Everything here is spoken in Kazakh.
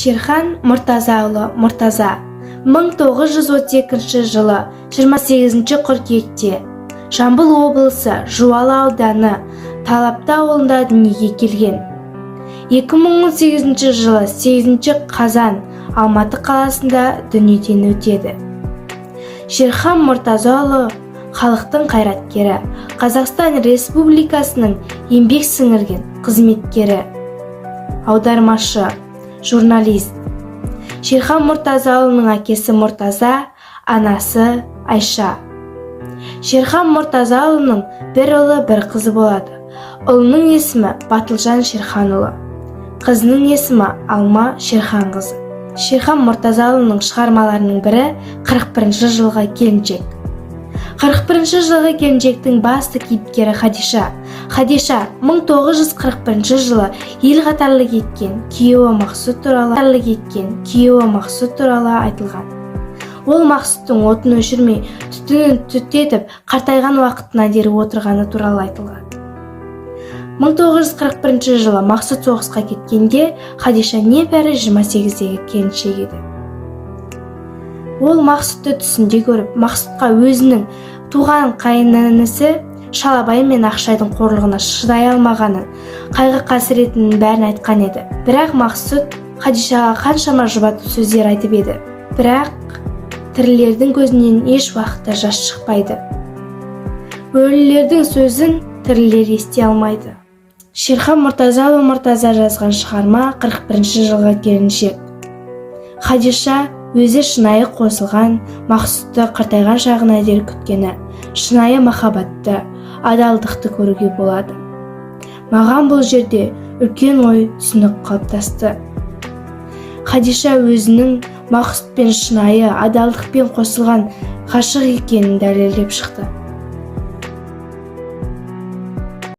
Шерхан Мұртазаұлы Мұртаза 1932 жылы 28 қыркүйекте Жамбыл облысы Жуалы ауданы Талапты ауылында дүниеге келген. 2018 жылы 8 қазан Алматы қаласында дүниеден өтеді. Шерхан Мұртазаұлы халықтың қайраткері, Қазақстан Республикасының еңбек сіңірген қызметкері, аудармашы, журналист. Шерхан Мұртазаұлының әкесі Мұртаза, анасы Айша. Шерхан Мұртазаұлының бір ұлы, бір қызы болады. Ұлының есімі Батылжан Шерханұлы, қызының есімі Алма Шерханқызы. Шерхан Мұртазаұлының шығармаларының бірі 41 жылғы келіншек. 41 жылғы келіншектің басты кейіпкері Хадиша. Хадиша 1941 жылы ел қатарлы кеткен күйеуі Мақсұт туралы айтылған. Ол Мақсұттың отын өшірмей, түтінін түтетіп, қартайған уақытына дейін отырғаны туралы айтылған. 1941 жылы Мақсұт соғысқа кеткенде Хадиша небәрі 28-дегі келіншек еді. Ол Мақсұтты түсінде көріп, Мақсұтқа өзінің туған қайынінісі Шалабай мен Ақшайдың қорлығына шыдай алмағанын, қайғы қасіретінің бәрін айтқан еді. Бірақ Мақсұт Хадишаға қаншама жұбату сөздер айтып еді, бірақ тірілердің көзінен еш уақытта жас шықпайды, өлілердің сөзін тірілер ести алмайды. Шерхан Мұртазаұлы Мұртаза жазған шығарма 41 жылғы келіншек. Хадиша өзі шынайы қосылған Мақсұтты қартайған шағына дейін күткені, шынайы махаббатты, адалдықты көруге болады. Маған бұл жерде үлкен ой түсінік қалыптасты. Хадиша өзінің Мақсұтпен шынайы адалдықпен қосылған ғашық екенін дәлелдеп шықты.